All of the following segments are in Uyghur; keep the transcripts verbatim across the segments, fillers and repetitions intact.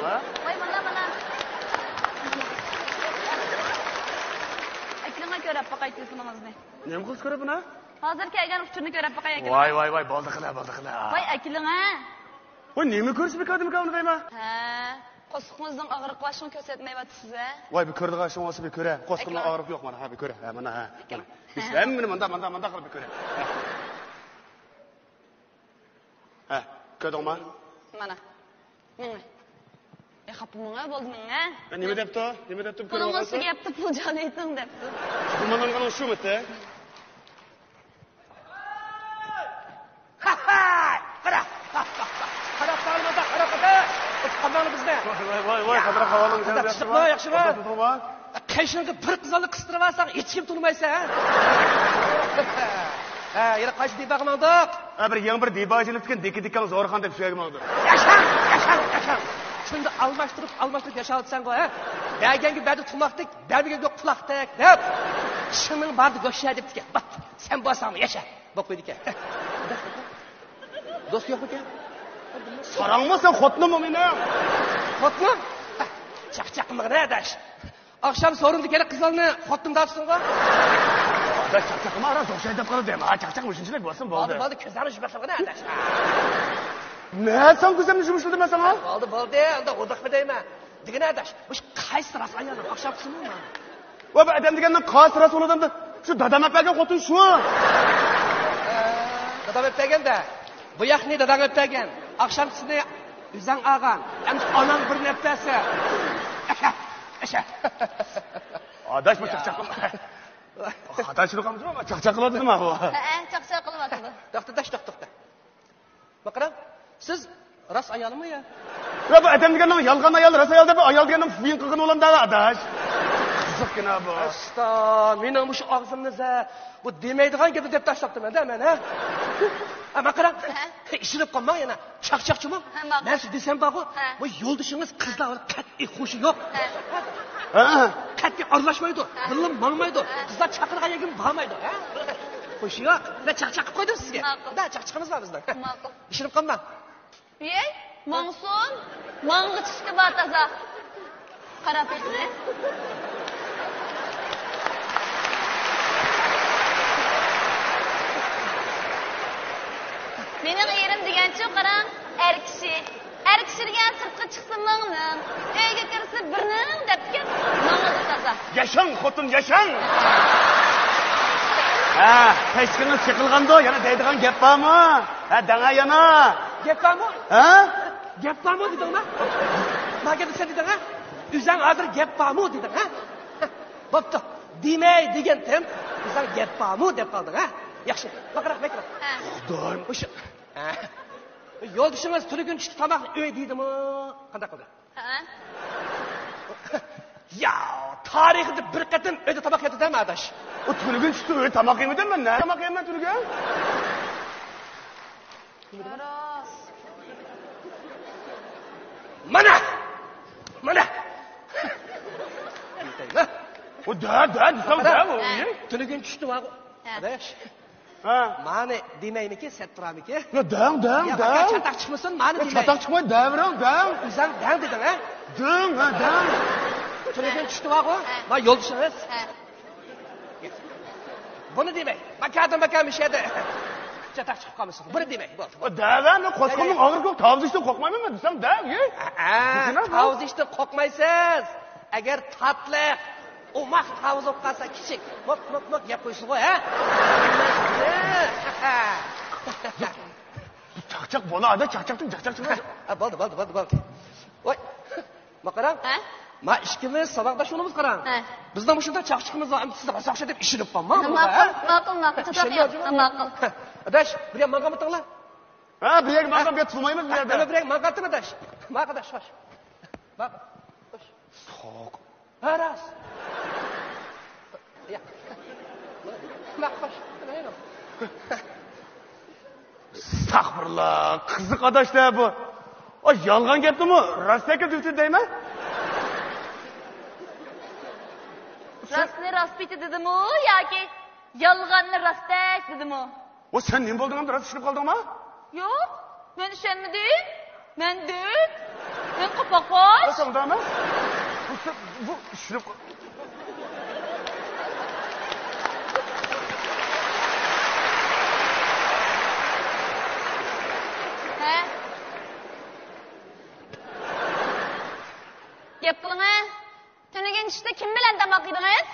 ۋاي، مانا، مانا. ئەكېلىڭە، كۆرۈپ باقاي تېلېفونىڭىزنى. نېمە قىلسا كۆرۈپ بۇنى؟ ھازىر كەلگەن ئۇچۇرنى كۆرۈپ باقاي، ئەكېلىڭە. ۋاي، ۋاي، ۋاي، بولدى قىلە، بولدى قىلە. ۋاي، ئەكېلىڭە. ۋاي، نېمە كۆرسە بىكاردىمىكەن ئۇنى دەيمەن؟ ھە، قورسىقىڭىزنىڭ ئاغرىقى بار، شۇڭا كۆرسەتمەيۋاتىسىز، ھە؟ ۋاي، بىر كۆرىدىغان ئىشىڭ بولسا بىر كۆرە. قورسىقىمنىڭ ئاغرىقى يوق مانا، ھە، بىر كۆرە. ھە، مانا، ھە، مانا. ھېس ھەممىنى مۇنداق، مۇنداق، مۇنداق قىلىپ بىر كۆرە. ھە. ھە، كۆردۈڭمۇ؟ مانا. مېڭە. ئە، خاپا مېڭە، بولدى مېڭە. ئە، نېمە دەپتۇ؟ نېمە دەپتۇ؟ پۇلۇڭ ئۈستىگە يەپتۇ، پۇل جان ئېيتىڭ دەپتۇ. پۇلۇڭنىڭ شۇمۇ؟ قارا! قارا! قارا! قارا! قارا! قارا! قارا! قارا! قارا! ۋاي، ۋاي، ۋاي، قادىر ئاكا، ئەھۋالىڭىز ياخشىمۇ؟ ياخشىمۇ؟ قېشىڭغا بىر قىزالنى قىستۇرۇپ ئالساڭ، ھېچكىم تونۇمايسەن، ھە؟ ھە، يەنە قايسى دىباغا ماڭدۇق؟ ھە، بىر يېڭى بىر دىباغ ئېچىلىپتىكەن، دىككە دىككاڭ زورخان دەپ شۇ يەرگە ماڭدۇق. ياشاڭ، ياشاڭ، ياشاڭ! شۇنداق ئالماشتۇرۇپ، ئالماشتۇرۇپ ياشاۋاتىسەنغۇ، ھە؟ بەرگەنگە بەردى تۇماقتەك، بەرمىگەنگە قۇلاقتەك دەپ، چىشىڭنىڭ بارىدا گۆشە دەپتىكەن. باق، سەن بولساڭمۇ ياشا. بولۇپ قويدىكەن. دوست يوقمىكەن؟ ساراڭمۇ سەن، خوتۇنۇممۇ مېنىڭ؟ خوتۇنۇم؟ چاقچاق قىلمىغىن، ئاداش. ئاخشام سورۇندا كېلىپ قىزلارنى خوتۇنۇم دەپسىڭغۇ؟ ئاداش، چاقچاق قىلما، ئاران زوشاي دەپ قالدى. ھا، چاقچاق مۇشۇنچىلىك بولسۇن، بولدى. بولدى، بولدى، كۆزلەرنى يۇمشاتمىغىن، ئاداش. مەن ساڭا كۆزۈمنى يۇمشىتىمەن ساڭا. بولدى، بولدى، ئۇنداق ئۇدۇقما دەيمەن. دېگىنە ئاداش، مۇشۇ قايسى راست ئايالنىڭ ئاخشام قىسمى؟ ۋە بۇ ئادەم دېگەننىڭ قايسى راست بولىدۇ؟ شۇ دادام ئەپ بەرگەن خوتۇن شۇ. دادام ئەپ بەرگەن-دە. بۇ ياقنى داداڭ ئەپ بەرگەن. ئاخشامقىسىنى ئۆزەڭ ئالغان. ئەمدى ئاناڭ بىرنى ئەپ بەرسە. ئەشە، ئەشە. ئاداش، بۇ چاقچاق قىلما. خاتا چۈشىنىپ قالمىسۇن، چاقچاق قىلىۋاتىدۇ مانا بۇ. ھەئە، چاقچاق قىلىۋاتىدۇ. توختا، توختا، توختا. ما قاراڭ، سىز راست ئايالمۇ يا؟ يا، بۇ ئادەم دېگەننىڭ يالغان ئايال، راست ئايال دەپ، ئايال دېگەننىڭ فىيىن قىلغىنى بولامدا، ئاداش. قىزىقكىنا بۇ. ئاستا، مېنىڭ مۇشۇ ئاغزىمنى زە، بۇ دېمەيدىغان گەپنى دەپ تاشلاپتىمەن-دە مەن، ھە؟ ھە، ما قاراڭ. ھە؟ ئىشىنىپ قالماڭ يەنە. چاقچاقچىمۇ؟ ھە، ماقۇل. مەن سىزگە دېسەم بارغۇ، ھە، بۇ يولدىشىڭىز قىزلار بىلەن قەتئىي خۇشى يوق. ھە. ھە. قەتئىي ئارىلاشمايدۇ. ھە. بىللىمۇ ماڭمايدۇ. ھە. قىزلار چاقىرغان يەرگىمۇ بارمايدۇ. ھە؟ خۇشى يوق. مەن چاقچاق قىلىپ قويدۇم سىزگە. ماقۇل. دە، چاقچىقىمىز بار بىزنىڭ. ماقۇل. ئىشىنىپ قالماڭ. ئەي، ماڭسۇن. ماڭغۇچىسىكى بار تازا. قاراپ بېقىڭ. مېنىڭ ئېرىم دېگەنچۇ، قاراڭ، ئەر كىشى. ئەر كىشى دېگەن سىرتقا چىقسا مىڭنىڭ، ئۆيگە كىرسە بىرنىڭ دەپتىكەن. ماڭىدۇ تازا. ياشاڭ، خوتۇن، ياشاڭ! ھە، پەشكىڭىز چېقىلغاندۇ، يەنە دەيدىغان گەپ بارمۇ؟ ھە، دەڭە يەنە. گەپ بارمۇ؟ ھە؟ گەپ بارمۇ دېدىڭما؟ ما گەپنى سەن دېدىڭ، ھە؟ ئۆزەڭ ھازىر گەپ بارمۇ دېدىڭ، ھە؟ بوپتۇ. دېمەي دېگەنتىم، ئۆزەڭ گەپ بارمۇ دەپ قالدىڭ، ھە؟ ياخشى. بەكرەك، بەكرەك. ھە. خۇدايىم. مۇشۇ. ھە. يولدىشىڭىز تۈنۈگۈن چۈشتە تاماقنى ئۆي دېدىمۇ؟ قانداق قىلدى؟ ھە؟ يا، تارىخىدا بىر قېتىم ئۆيدە تاماق يەپتۇ دەم ئاداش. ئۇ تۈنۈگۈن چۈشتە ئۆيدە تاماق يېمىدىم مەن. نە تاماق يەيمەن تۈنۈگۈن؟ راست. مانا! مانا! ئۇ دە، دە، دېسەم، دە، ئۇ. ھە. تۈنۈگۈن چۈشتە بارغۇ. ھە. ئاداش. ھە. مانى دېمەيمىكىن، سەت تۇرامىكىن؟ يا، دەڭ، دەڭ، يا، دەڭ. چاتاق چىقمىسۇن، مانى يا، دېمەي. چاتاق چىقماي، دەۋېرىڭ، دەڭ. ئۆزەڭ دەڭ دېدىڭ، ھە؟ دەڭ، ھە، دەڭ. تۈنۈگۈن چۈشتە بارغۇ؟ ھە. ما يولدىشىڭىز؟ ھە. بۇنى دېمەي. ماكادىن ماكا مىشەدە. چاتاق چىقىپ قالمىسۇن. بۇنى دېمەي. بولدى، بولدى. دەۋە، مەن قورسىقىمنىڭ ئاغرىقى يوق، تاۋۇز ئىشتىن قورقمايمەن مەن، دېسەم، دەڭ، يە. ھە، ھە، تاۋۇز ئىشتىن قورقمايسىز. ئەگەر تاتلىق ئوماق تاۋۇز بولۇپ قالسا، كىچىك موپ، موپ، موپ يەپ قويسىغۇ، ھە؟ چاقچاق بولا، ئادا، چاقچاقتىن چاقچاق چىقمايدۇ. ھە، بولدى، بولدى، بولدى، بولدى. ۋاي، ما قاراڭ. ھە؟ ما ئىككىمىز ساۋاقداش يولىمىز قاراڭ. ھە. بىزنىڭ مۇشۇنداق چاقچىقىمىز بار، ئەمدى سىز راست ئوخشاپ دېيىپ ئىشىنىپ قالماڭ. ماقۇل، ماقۇل، ماقۇل. چاتاق يوق، ماقۇل. ھە، ئاداش، بىر يەرگە ماڭغانمىدىڭلار؟ ھە، بىر يەرگە ماڭغان، بىر يەرگە تۇرمايمىز بۇ يەردە. ھە، بىر يەرگە ماڭغانتىم، ئاداش. ماڭ، ئاداش، خوش. ماڭ، خوش. سوق. ھە، راست. يا. ماڭ، خوش. ئەستەغپۇرۇللا، قىزىق ئاداش-دە بۇ. ئا، يالغان گەپنىمۇ راستەككە دۈۋتى دەيمەن. راستنى راست پېتى دېدىمۇ ياكى يالغاننى راستەك دېدىمۇ؟ ۋە سەن نېمە بولدۇڭ ئەمدى، راست چۈشىنىپ قالدىڭما؟ يوق، مەن ئىشەنمىدىم. مەن دۆت. سەن قوپاقباش. سەن ئۇنداق ئەمەس. بۇ، بۇ، بۇ، چۈشۈرۈپ. ھە؟ گەپ قىلىڭە. تۈنۈگۈن چۈشتە كىم بىلەن تاماق يېدىڭىز؟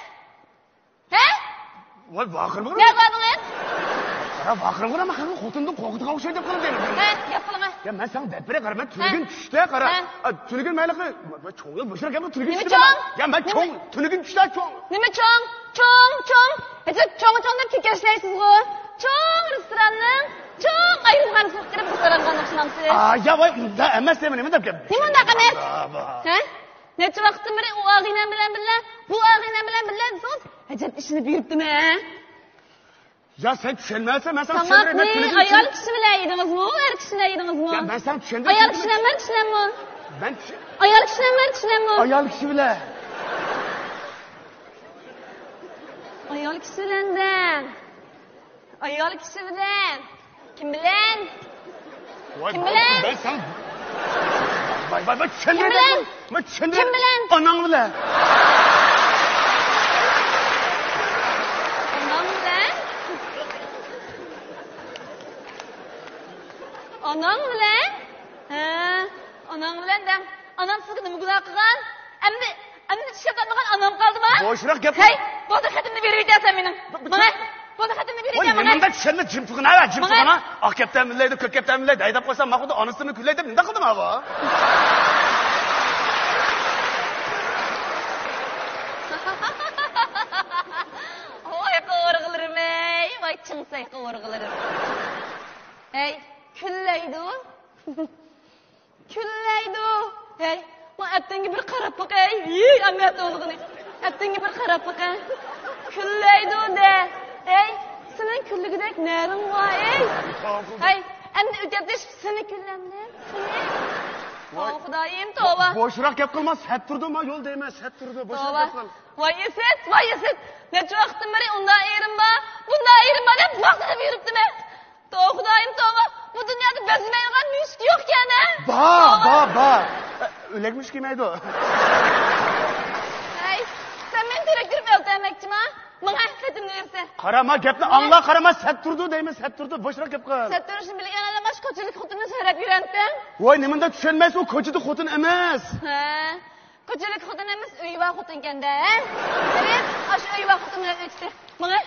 ھە؟ ۋاي، ۋارقىرىمىغىن. نەگە باردىڭىز؟ قارا، ۋارقىرىمىغىن، ئەمما قېنى خوتۇندىن قورقىدىغان ئوخشايدۇ دەپ قالدىم. ھە، گەپ قىلىڭە. يا، مەن ساڭا دەپ بېرەي، قارا، مەن تۈنۈگۈن چۈشتە، قارا. ھە. ئا، تۈنۈگۈن مەن ھېلىقى، ۋاي، چوڭ، بۇ شۇنداق گەپنى تۈنۈگۈن چۈشتە. نېمە چوڭ؟ يا، مەن چوڭ، تۈنۈگۈن چۈشتە چوڭ. نېمە چوڭ؟ چوڭ، چوڭ. ھەجەپ چوڭ، چوڭ دەپ كېكەشلەيسىزغۇ. چوڭ رېستوراننىڭ چوڭ ئايرىمخانىسىغا كىرىپ رېستورانغا ئوخشىمامسىز؟ ئا، يا، ۋاي، ئۇنداق ئەمەس، نېمە دەپ گەپ؟ نېمە ئۇنداق ئەمەس؟ ھە؟ نەچچە ۋاقىتتىن بېرى ئۇ ئاغىنەم بىلەن بىللە، بۇ ئاغىنەم بىلەن بىللە دېسىڭىز، ئەجەب ئىشىنىپ يۈرۈپتىمەن. يا سەن چۈشەنمەيسەن، مەن ساڭا چۈشەندۈرەي، مەن تاماقنى تۈنۈگۈن ئايال كىشى بىلەن يېدىڭىزمۇ، ئەر كىشى بىلەن يېدىڭىزمۇ؟ يا مەن ساڭا چۈشەندۈرەي. ئايال كىشى بىلەن مەن چۈشىنەممۇ؟ مەن چۈش- ئايال كىشى بىلەن مەن چۈشىنەممۇ؟ ئايال كىشى بىلەن. ئايال كىشى بىلەن دە. ئايال كىشى بىلەن. كىم بىلەن؟ ۋاي، كىم بىلەن؟ مەن ساڭا، ۋاي، ۋاي، مەن چۈشەندۈرەي. كىم بىلەن؟ مەن چۈشەندۈرەي. كىم بىلەن؟ ئاناڭ بىلەن. ئاناڭ بىلەن؟ ئاناڭ بىلەن؟ ھە، ئاناڭ بىلەن دەڭ. ئانام سىزگە نېمە گۇناھ قىلغان؟ ئەمدى، ئەمدى چىشلەپ باتمىغان ئانام قالدىما؟ بوشراق گەپ. ھەي، بولدى، خېتىمنى بېرىۋېتەرسەن مېنىڭ. بۇ، بۇ ماڭا، بولدى، خېتىمنى ۋاي، بېرىۋېتەر ماڭا. نېمانداق چۈشەنمە، جىم تۇرغىنا، جىم تۇرغىنا. ئاق كەپتەر مىللەيدۇ، كۆك كەپتەر مىللەيدۇ، ھەيدەپ قويسام ماقۇلدا، ئانىسىنى كۈنلەيدۇ دەپ نېمانداق قىلدىم ھاۋا؟ ۋاي قورغىلىرىم ئەي، ۋاي چىڭسەي قورغىلىرىم. ھەي، كۈنلەيدۇ. كۈنلەيدۇ. ھەي، ما ئەتتىڭگە بىر قاراپ باقاي. يى، ئەمەت ئولغىنى. ئەتتىڭگە بىر قاراپ باقاي. كۈنلەيدۇ دە. ھەي، سېنىڭ كۈنلىگۈدەك نەرىڭ بار، ھەي. ھەي، ئەمدى ئۆتۈپ سېنى كۈنلەمدىم. سېنى. ۋاي. ئو، خۇدايىم، توۋا. بوشراق گەپ قىلما، سەت تۇردۇ، ما يول دەيمەن، سەت تۇردۇ. بوشراق توۋا. گەپ قىل. ۋاي ئىسىت، ۋاي ئىسىت. نەچچە ۋاقىتتىن بېرى ئۇنداق ئېرىم بار، بۇنداق ئېرىم بار دەپ ماختىنىپ يۈرۈپتىمەن. توۋا، خۇدايىم، توۋا! بۇ دۇنيادا بەزلىمەيدىغان مۈشۈك يوقكەن، ھە؟ بار، توۋا. بار، بار. ئۆلەك مۈشۈك يېمەيدۇ. ھەي، سەن مېنى تېرەكتۈرۈپ ئۆلتۈرمەكچىما؟ ماڭا خېتىمنى بېرىسەن. قارا، ما گەپنى ئاڭلا، قارا، ما سەت تۇردۇ دەيمەن، سەت تۇردۇ، بوشراق گەپ قىل. سەت تۇرۇشنى بىلگەن ئادەم ئاشۇ كوچىلىك خوتۇننى سۆرەپ يۈرەمتىڭ. ۋاي، نېمانداق چۈشەنمەيسىز، ئۇ كوچىدا خوتۇن ئەمەس. ھە؟ كوچىلىك خوتۇن ئەمەس، ئۆيى بار خوتۇنكەن-دە، ھە؟ قېنى، ئاشۇ ئۆيى بار خوتۇن بىلەن ئۆتتى. ماڭا.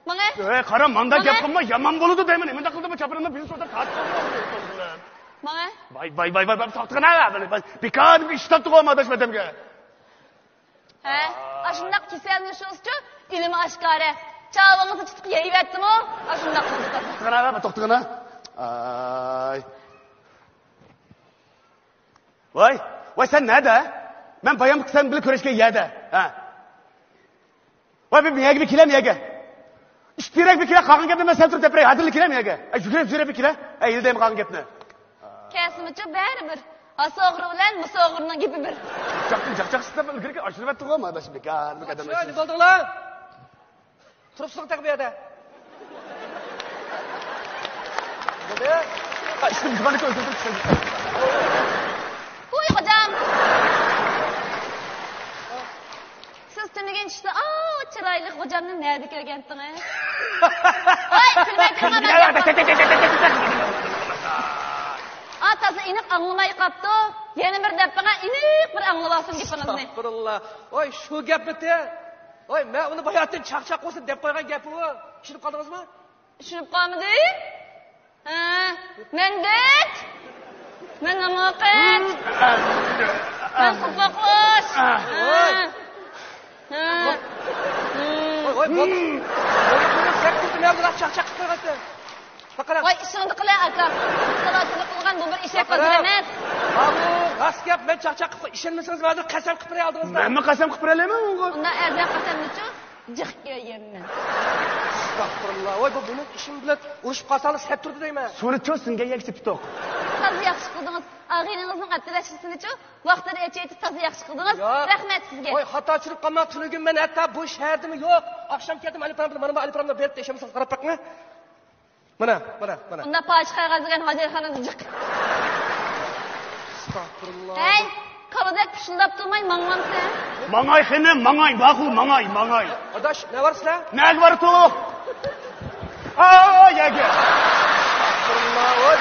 ماڭا. ئەي، قارا، مانداق گەپ قىلما، يامان بولىدۇ دەيمەن. نېمانداق قىلدىم، چاپىنىمنى بىر سودا تارتىپ قويدۇم. ماڭا. ۋاي، ۋاي، ۋاي، ۋاي، ۋاي، توختىغىنا، بىكار ئىش تاپتىغۇ ئاداش ئادەمگە. ھە، ئاشۇنداق كېسەلنى شۇسچۇ، ئىلمى ئاشكارا. چاۋىڭىزنى چىتىق يەيۋەتتىمۇ، ئاشۇنداق قىلدى. توختىغىنا، توختىغىنا. ئاي. ۋاي، ۋاي، سەن نەدە؟ مەن بايام سەن بىلەن كۆرۈشكەن يەردە. ھە. ۋاي، بىر يەرگە بىر كېلەم يەرگە. ئىش تېرەك بىر كېلە، قالغان گەپنى مەن سەن تۇرۇپ دەپ بېرەي. ھازىرلا كېلەم يەرگە. ئەي، يۈگۈرۈپ، يۈگۈرۈپ بىر كېلە. ئەي، يىلدەيمۇ قالغان گەپنى. كەلسىمۇچۇ بەرىبىر. ھاسا ئوغرى بىلەن مۇسا ئوغرىنىڭ گېپى بىر. جاقتىن جاق جاق سىستەپ ئىلگىرىكى ئاشۇرۇۋەتتىڭغۇ، ما ئاداش بىكار، بىر قەدەم. شۇ، نېمە بولدۇڭلار؟ تۇرۇپسىزغۇ تېخى بۇ يەردە. بولدى. ھا، ئىشتىن بىر كۆرسەتسەڭ چۈشەندۈرسەڭ. ھۇي، خوجام. سىز تۈنۈگۈن چۈشتە ئاۋۇ چىرايلىق خوجامنى نەدە كۆرگەنتىڭىز؟ ۋاي، كۈلمەي تۇرما، بەك گەپ قىل. ئا، تازا ئېنىق ئاڭلىماي قاپتۇ. يەنە بىر دەپ بېقىڭ، ئېنىق بىر ئاڭلىۋالسۇن گېپىڭىزنى. ئەستەغپۇرۇللا. ۋاي، شۇ گەپمىتى؟ ۋاي، مەن ئۇنى باياتىن چاقچاق قىلسۇن دەپ قويغان گەپمۇ؟ چۈشىنىپ قالدىڭىزمۇ؟ چۈشىنىپ قالمىدىم. ھە، مەن دەت. مەن ھاماقەت. مەن قورقاقلاش. ھە. ھە. ۋاي، ۋاي، بولدى. بولدى، بولدى، سەن تۇردۇ، مەن بۇنداق چاقچاق قىلىپ قويغانتىم. باققىنا. ۋاي، ئىشىڭنى قىلە، ئاكا. سالاچىلىق قىلغان بۇ بىر ئېشەك بازىرى ئەمەس. ھاۋۇ، راست گەپ، مەن چاقچاق قىلىپ، ئىشەنمىسىڭىز، مەن ھازىر قەسەم قىلىپ بېرەي ئالدىڭىزدا. مەنمۇ قەسەم قىلىپ بېرەلەيمەن ئۇنىڭغا. ئۇنداق ئەرزان قەسەمنىچۇ؟ جىق يەيمەن. ئەستەغپۇرۇللا. ۋاي، بۇ مېنىڭ ئىشىم بىلەن ئۇرۇشۇپ قالساڭلار سەت تۇردى دەيمەن. سۇنىچۇ سىڭگەن يەكچە پىتوق. تازا ياخشى قىلدىڭىز. ئاغىنىڭىزنىڭ ئەپتىلەشكىسىنىچۇ ۋاقتىدا ئېچىۋېتىپ تازا ياخشى قىلدىڭىز. ياق. رەھمەت سىزگە. ۋاي، خاتا چۈشىنىپ قالماڭ، تۈنۈگۈن مەن ھەتتا بۇ شەھەردىمۇ يوق. ئاخشام كەلدىم، ئەلىپرام بىلەن، مانا بۇ ئەلىپرامنى بېرىپ تەكشۈرمىسىڭىز قاراپ بېقىڭ. مانا، مانا، مانا. ئۇنداق پاچىق قەغەز دېگەن ھاجەتخانىدا جىق. ئەستەغپۇرۇللا. ھەي، كالىدەك پۇشۇلداپ تۇرماي ماڭمامسەن؟ ماڭاي خېنىم، ماڭاي، ماقۇل، ماڭاي، ماڭاي. ئاداش، نە بارسىلەر؟ نەگە بارىتۇق؟ ئاي، يەگە. ئەستەغپۇرۇللا، ۋاي.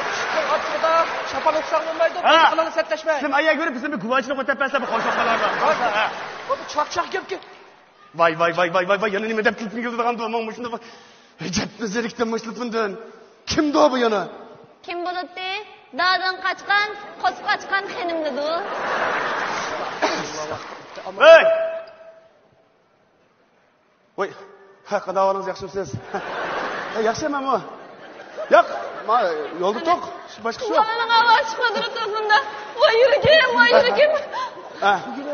ئىشىكنىڭ ئاچىقىدا شاپان ئوقۇساڭ بولمايدۇ، ھە. بۇ قىلىڭ سەتلەشمەي. سىم ئەيەگە بېرىپ، بىزنى بىر گۇۋاچىلىق ئۆتەپ بەرسە، بىر خوشلۇق قىلارلار. ھە. بۇ بىر چاقچاق گەپكەن. ۋاي، ۋاي، ۋاي، ۋاي، ۋاي، ۋاي، يەنە نېمە دەپ تىلتىم كېلىدىغاندۇ، ماڭا مۇشۇنداق. ئەجەب بېزىرىكتىن مۇشۇ تىلتىمدىن. كىمدۇ بۇ يەنە؟ كىم بولۇپتى؟ دادىدىن قاچقان، قوسۇپ قاچقان خېنىمدىدۇ. ھەي! ۋاي، ھە، قانداق ئەھۋالىڭىز، ياخشىمۇسىز؟ ھە، ياخشى مەنمۇ. ياق، ما، يولدا توق، باشقا شۇ. ئۇلارنىڭ ئاۋازى چىقماي تۇرۇپ تۇرسۇن-دە. ۋاي يۈرىكىم، ۋاي يۈرىكىم. ھە؟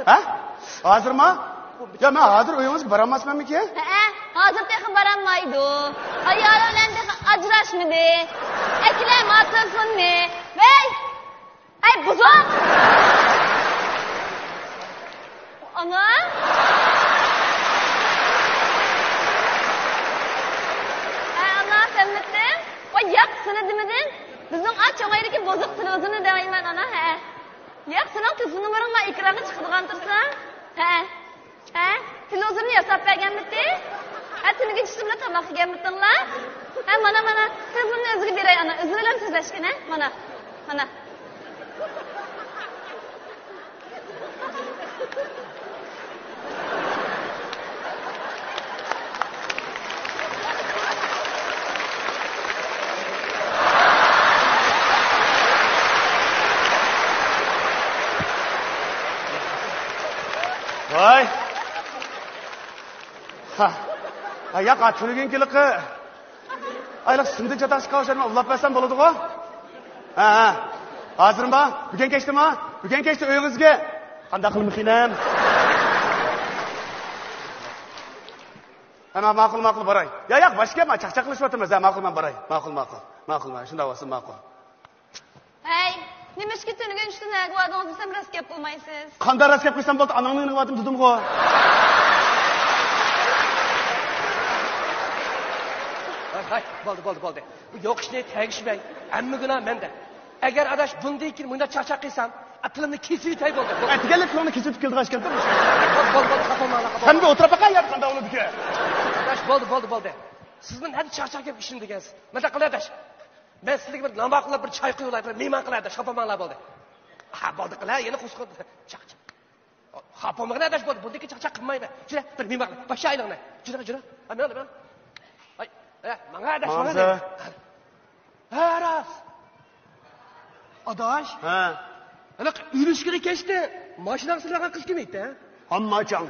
ھە؟ ھازىرما؟ يا، مەن ھازىر ئۆيىڭىزگە بارالماسمەنمىكىن؟ ھەئە، ھازىر تېخى بارالمايدۇ. ئايالى بىلەن تېخى ئاجراشمىدى. ئەكېلەلمەيدۇ تېلېفوننى. ۋەي! ئەي، بۇزۇق! ئانا! ھە، ئانا، سەنمىتىڭ؟ ۋاي، ياق، سېنى دېمىدىم. بىزنىڭ ئا چوڭايدىكى بۇزۇق تېلېۋىزورنى دەۋايمەن، ئانا، ھە. ياق، سېنىڭ تېلېفون نومۇرۇڭ ما ئېكرانغا چىقىدىغان تۇرسا. ھە. ھە؟ تېلېۋىزورنى ياساپ بەرگەنمىتى؟ ھە، تۈنۈگۈن چۈشتە بىللە تاماق يېگەنمىتىڭلار؟ ھە، مانا، مانا، تېلېفوننى ئۆزىگە بېرەي، ئانا، ئۆزى بىلەن سۆزلەشكىن، ھە، مانا، مانا. ۋاي. ھا. ھا، ياق، ھا، تۈنۈگۈنكىلىكى. ئايلىق سىمدىن چاتاق چىققان ئوخشايدۇ، ئۇلاپ بەرسەم بولىدىغۇ؟ ھە، ھە. ھازىرما؟ بۈگۈن كەچتىما؟ بۈگۈن كەچتە ئۆيىڭىزگە. قانداق قىلىمىز خېنىم؟ ھە، ماقۇل، ماقۇل، باراي. يا، ياق، باشقا گەپ، چاقچاقلىشىۋاتىمىز. ھە، ماقۇل، مەن باراي. ماقۇل، ماقۇل. ماقۇل، مانا شۇنداق بولسۇن، ماقۇل. ھەي، نېمىشقا تۈنۈگۈن چۈشتە نەگە باردىڭىز دېسەم، راست گەپ قىلمايسىز. قانداق راست گەپ قىلسام بولدى، ئاناڭنىڭ يېنىغا باردىم دېدىمغۇ. ھەي، ھەي، بولدى، بولدى، بولدى. بۇ يوق ئىشنى تەگىشمەي، ھەممە گۇناھ مەندە. ئەگەر ئاداش بۇندىن كېيىن مۇنداق چاقچاق قىلسام، ئە، تىلىمنى كېسىۋېتەي بولدى، بولدى. ئە، دېگەنلىك تىلىڭنى كېسىۋېتىپ كېلىدىغان ئىكەن. بولدى، بولدى، بولدى، خاپا بولماڭلار، خاپا بولماڭلار. سەن بىر ئولتۇرۇپ باققىن يەردە قانداق بولىدىكەن. ئاداش، بولدى، بولدى، بولدى. سىزنىڭ ھەدە چاقچاق گەپ ئىشىم دېگەنسىز. مۇنداق قىلە ئاداش. مەن سىزگە بىر نان ماقۇللاپ، بىر چاي قۇيۇۋالاي، بىر مېھمان قىلاي ئاداش، خاپا بولماڭلار بولدى. ھە، بولدى قىلاي، يەنە قۇسقۇ. چاقچاق. خاپا بولمىغىن ئاداش، بولدى. بۇندىن كېيىن چاقچاق قىلمايمەن. جۈرە، بىر مېھمان قىل. باشلا ئايلىقنى. جۈرە، جۈرە. ھە، ماڭا، ماڭا. ئاي، ھە، ماڭا ئاداش، ماڭا. ھە، راست. ئاداش. ھە. ھېلىقى ئۆلۈشكىنى كەچتە ماشىناغا سېلىنغان قىز كىم ئىدى؟ ھامماچاڭ.